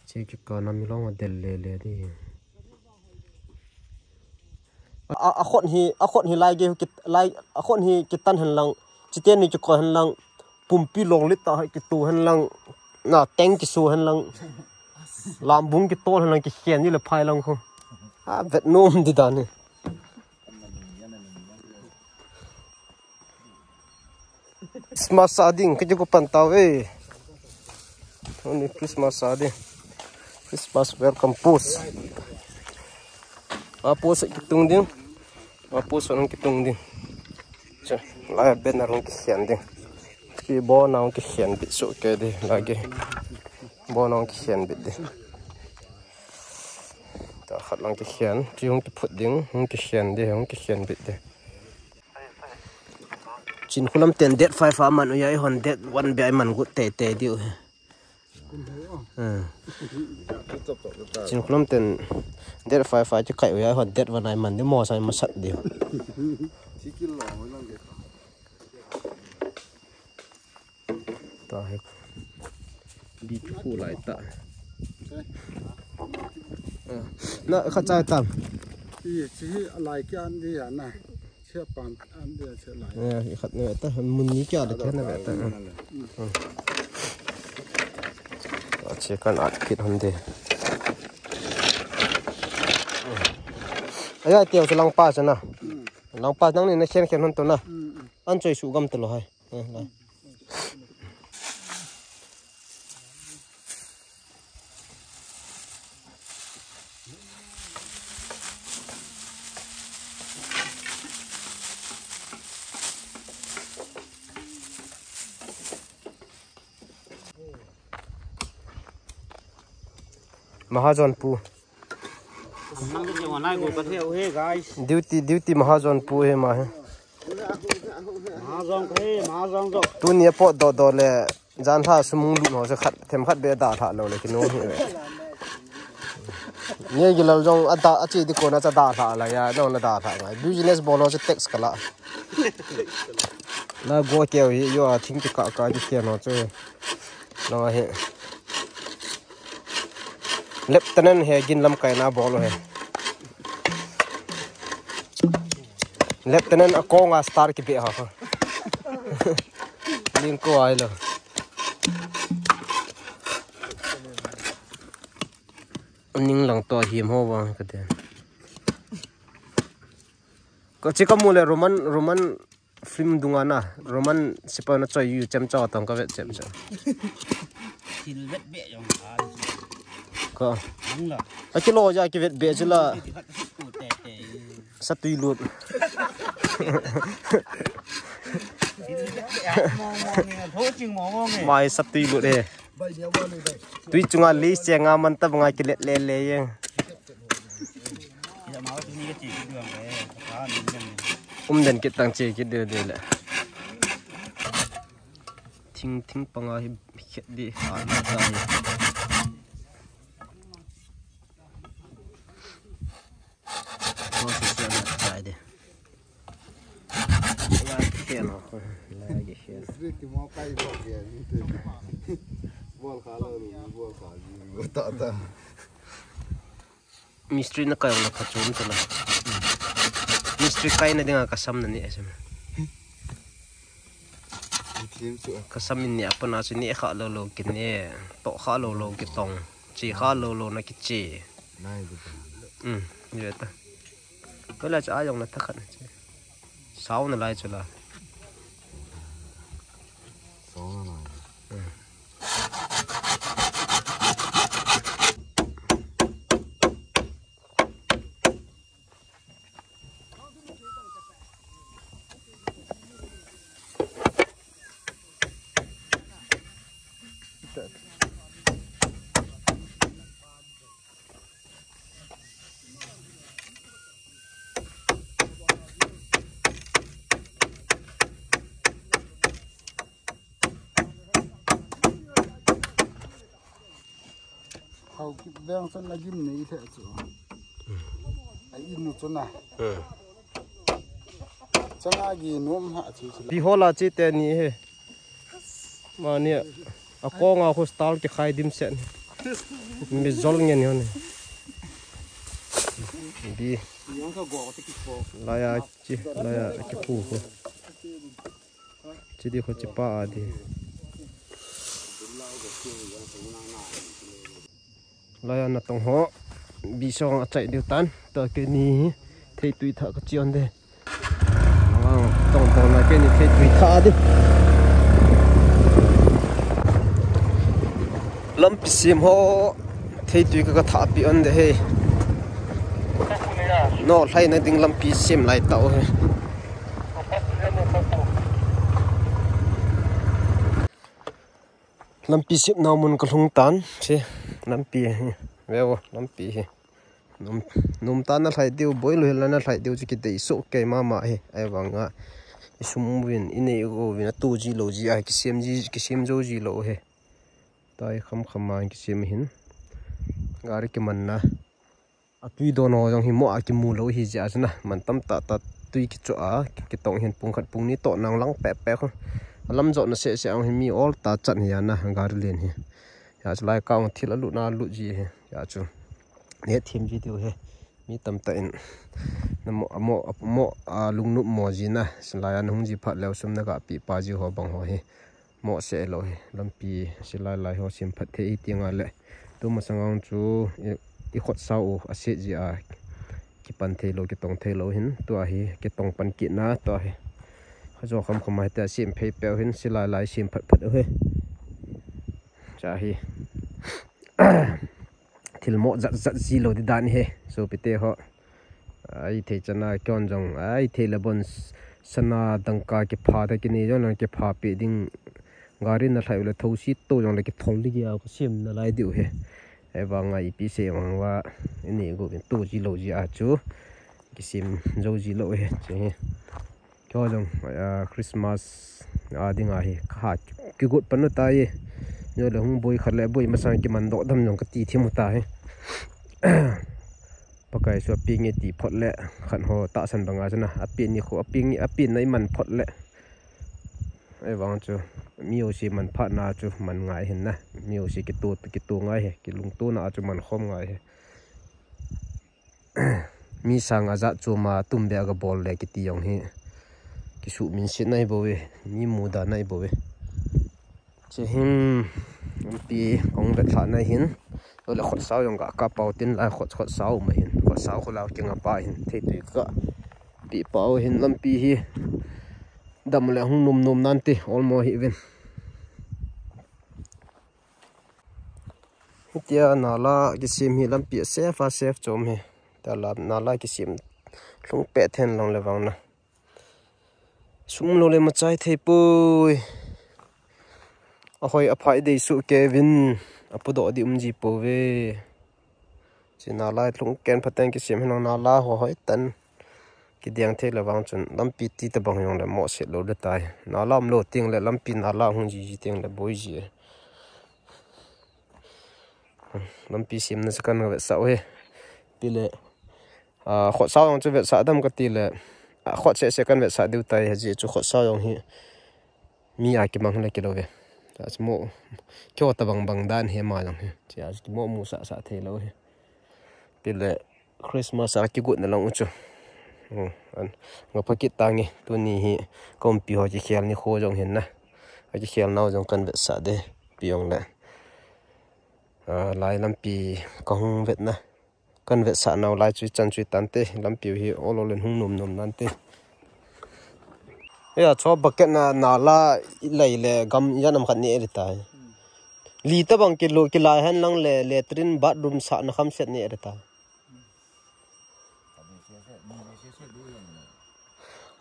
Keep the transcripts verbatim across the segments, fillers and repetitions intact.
Che kikah na mi long a del le le di. A, a khut hi, a khut hi lai ge kit, lai, a khut hi kitan hen lang, chiten ni kikoi hen lang, pumpi long lit ta hai kitu hen lang, na teng kisu hen lang, lambung kitol hen lang, kikhen ni le phai lang khu. A vet nom di dan ni. Christmas sa ding, kiti ko pan tau eh. Tuni Christmas sa ding. Christmas welcome post. A post kitung ding. A post hung kitung ding. Che, lai banner hung kikhen ding. Ki bo na hung kikhen bit su ke di lagi. Bo na hung kikhen bit di. Ta khat lang kikhen, chi hung kiphut ding, hung kikhen di, hung kikhen bit di. Chin khulam ten date five a man u ya, i hon date one be a i man gut tei tei diu hi. Hmm. Chin khulam ten date five a chi kai u ya, i hon date one a i man di mo sa i masat diu. Ta hi. Di chu khu lai ta. Ah, na kha chai tam. Ti chi hi a lai ki an di ya na. Chi a pan an di ya chi lai. Eh, i khat na ve ta. Mun ni kia de khat na ve ta. Ah. Ah, chi kan at kit hon de. Aya teu chu lang pa chu na. Lang pa nang ni na khen khen hon to na. An choi su gam to lo hai. Eh, lai. Mahajon pu. Nang tu chewa nai go ka thei u he, guys. Duty, duty Mahajon pu he ma he. Mahajon ka he, Mahajon jo. Tuni a pot do do le, jan tha sumung lut ho se khat, them khat be da tha lo le kinu hi ve. Ni gi lal jong a da, a chi di ko na cha da tha la ya, no na da tha ngai. Business bol ho se tax ka la. Na go keu hi, yo a thing ti ka ka di ke no chu. No he. Lieutenant he gin lamkai na bol u he. Lieutenant a kong a star kibe ha kha. Ning ko ai lo. Ning lang to him ho vang ka te. Ko chi ka mu le Roman, Roman film dunga na, Roman sipa na choi yu chem chao tong ka vet chem chao. Thil vet be jong a. Ko. Ang la. A kilo ja ki vet be chu la. Ti khat ko te te. Satui lut. Thil vet be a mo mo ni, tho ching mo mo nge. Mai satui lut he. Tui chunga li che nga man ta banga ki let le le ye. Um den kit tang che kit de de le. Thing thing panga hi khet di ha na ta hi. Ko se se na tai de. La khen ho. La khen. Street ki mo kai bo ke ni te. Bol kha lo ni, bol kha ni. Ta ta. Mistri na kai na pha chom ta na. Mistri kai na dinga ka sam na ni asem. Thim chu. Ka sam in ni apa na chu ni kha lo lo ki ni. To kha lo lo ki tong. Chi kha lo lo na ki chi. Nai bu. Um, ni ta. Ko la cha ayong na ta khat na chi. Sau na lai chu la. Sau na lai. Um. Hau kip veng chun a gim nei the chu. A in nu chun a. Hmm. Changa gi nom ha chu chu. Pi hola chi te ni he. Mani a kong a hostel ki khai dim sen. Mi jol ngen hon. Bi. Laiya chi, laiya kipu ko. Chi di ko chi pa a di. Laiya natong ho. Bi song achai diu tan. To keini theitui tha kachi on de. Tong tong na keini theitui tha di. Lampi sem ho theitui ka, katha pi on de he. No, lhaina ding lampi sem lai tau he. Lampi sem nau mun kalhung tan, si, lampi hi, veo, lampi hi. Num, num ta na lhai diu, boi lu hila na lhai diu, chu kidei so kei mama hi, ai vanga. I sum vin, i nei go vin, a tu ji lo ji, ai kisem ji, kisem jo ji lo he. Tai kham kham ma kisem hin. Gari kiman na. A tui don ho jong hi mo a kimu lo hi jia chu na. Man tam ta ta tui kicho a, kitong hin pung khat pung ni to nang lang pe pe ko. A lam jo na se se ang hi mi ol ta chan hi ya na, gari len hi. Ya chu lai kang thil a lut na lut ji hi. Ya chu. Neh thim ji diu he. Mi tam ta in. Na mo, mo, mo, a, lungnop mo ji na. Silai a na hung ji phat leu sum na ga pi pa ji ho bang ho hi. Mo se lo hi. Lampi silai lai ho sem phat thei hi ti nga le. Tu masang ang chu i, i khot sau a se ji a. Kipan thei lo, kitong thei lo hin. Tua hi, kitong pan kit na, tua hi. Kha jo kham kham a hi ta sem phei peu hin, silai lai sem phat phat u hi. Cha hi. Thil mo jat jat ji lo di dan he. So pite ho. Ai thei chana kion jong. Ai thei le bon s-, sana dangka kipha ta kini jong lang kipha pi ding. Gari na lhai le thosi to jong le kithol di kia ko sem na lai diu he. Ai vanga ipi se vang va. Ini go bin to ji lo ji a chu. Kisem jo ji lo he. Che he. Kho jong, ah, Christmas a dinga hi, kha kigot pan u tai. Jole hung boi khat le boi masang kiman doh dam jong kati thim u tai. Pakai su a ping e ti phot le, khat ho tahsan banga chu na, a pin ni khu a ping, a pin na i man phot le. Ai vang chu, mi o si man phat na chu man ngai hin na. Mi o si kitu, kitu ngai he, kilungtu na chu man khom ngai he. Mi sang a jat chu ma tum be a ka bol le kiti jong hi. Kisu min sit nai bo ve, mi mu da nai bo ve. Che hin, pi kong bet thla nai hin. Ole khot sau jong ka, ka pau tin lai khot, khot sau ma hin. Khot sau khu lau kinga pa hin. Thei tui ka. Pi pau hin lampi hi. Dam le hung num num nan ti, olmo hi vin. Hitia nala kisem hi lampi a safe a safe chom hi. Tala nala kisem lhung pet hen long le vang na. Sum lo le machai thei poi. A hoi a phai dei su kevin. A pu do di um ji po ve. Chi nala lhung ken phaten kisem hin long nala ho hoi tan. Kidiang thei le vang chun lampi ti ta bang jong le mo se lo le tai. Nala um lo ting le lampi nala hung ji ji ting le boi ji. Lampi sem na se kan vet sa u he. Ti le, ah, khot sau jong chu vet sa dam ka ti le. Ah, khot se se kan vet sa diu tai ha ji chu khot sau jong hi. Mi a kimang le kilo ve. Ach mo. Kyo ta bang bang dan he ma jong he. Chi ach mo mu sa sa thei lo he. Ti le Christmas a kigut na lang u chu. Hmm, an, nga phakit tangi. Tuni hi kompi ho kikhel ni kho jong hin na. A kikhel nau jong kan vet sa de. Pi jong le. Ah, lai lampi ka hung vet na. Kan vet sa nau lai chui chan chui tan te. Lampi hi olo len hung nom nom nan te. Ya, cho bucket na, nala i lai le gam yan am khat ni e le tai. Li ta bang kilo, kilai hen lang le, latrine bathroom sa na kham set ni e le tai.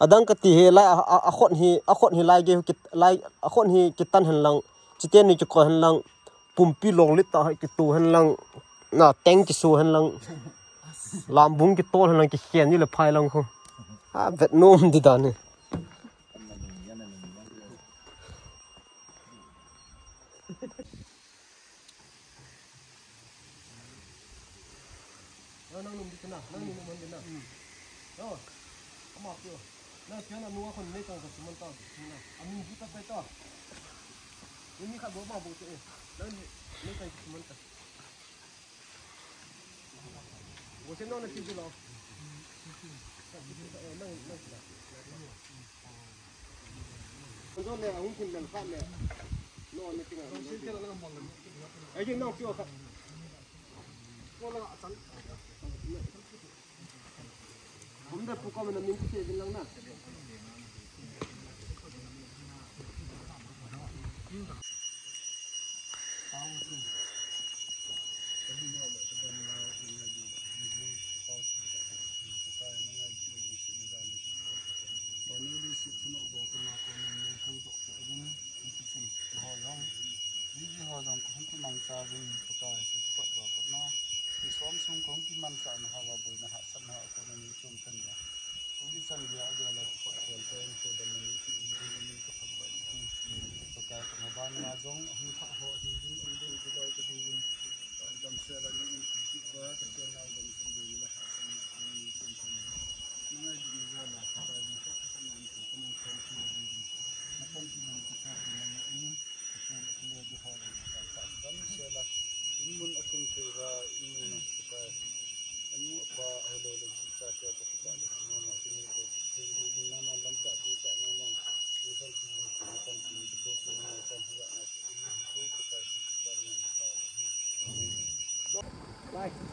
Adang ka ti he lai, a, a, a khon hi, a khon hi lai ge ki, lai, a khon hi kitan hen lang, chiten ni kiko hen lang, pumpi long lit ta hai kitu hen lang, na teng kisu hen lang, lambung kitol hen lang, kikhen ni le phai lang ko. A vet nom di dan he. Nang nung di kena, nang nung man kena. Oh, ama pio. Nang pio na nua kon ne tang ka suman ta, na. Amin di ka pai ta. Ini ka bo ma bo te. Nang ne tang ka suman ta.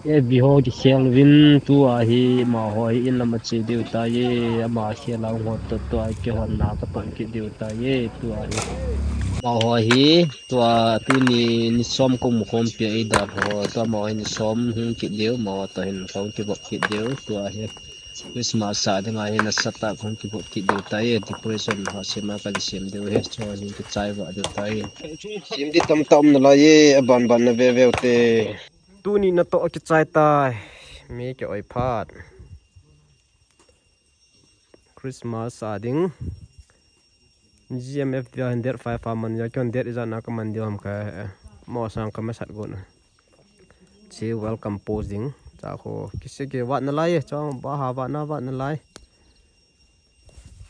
Ke biho kikhel uvin, tua hi amaho hi in lam ache diu tai, ama khel a hung hot to tua hi kihonna katong kit diu tai, tua hi. Amaho hi tua tuni ni som kong mukhompi a eidalha ho, tua amaho hi ni som hung kit diu, amaho toh hin kong kivop kit diu, tua hi. Christmas a dinga hi nasatah a kong kivop kit diu tai, decoration ho sema kan sem diu hi, chu hi kichai vah diu tai. Sem di tamtah um nalai e, aban ban na ve ve u te. Tuni natoh kichai tai, mi ki oi phat. Christmas a ding. G M F dia hin date five a man dia, kihon date ijat na kaman diu ham kahe. Mo sang kamasat gon. Chi welcome posing. Cha kho kisi kivat nalai, chong ba ha vat na vat nalai.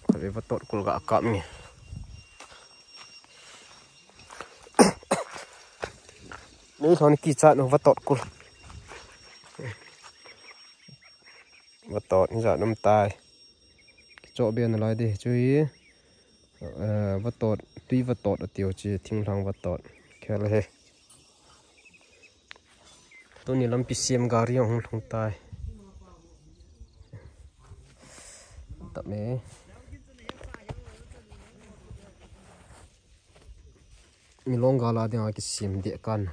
Khatvei vatot kul ga kap nge. Nei lhon kichat nu vatot kul. Vatot ni jat um tai. Kichoh be nalai di chu hi. Eh, vatot, tui vatot atiu chi, thinglhang vatot. Khel he. Tuni lampi sem gari ahung lhung tai. Tame. Milong gal a dinga kisem deh kan.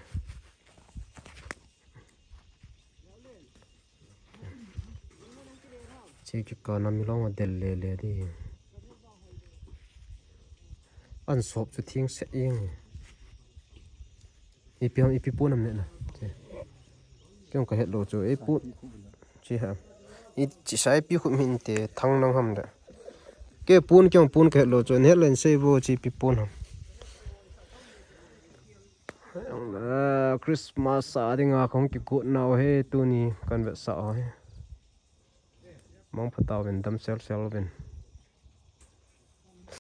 Che kikana milong a del le le di. An sop chu thing se ing. Ipi ham, ipi pon ham le na. Che. Kei jong kahet lou chu, ei pon. Chi ham. I chi sa ipi khu min te thang nang ham da. Kei pon, kei jong pon kahet lou chu, hetlen sei vo chi ipi pon ham. Ah, Christmas a dinga kong kigot nau hi tuni kan vetsah u hi. Mong phatah uvin, damsel sel uvin.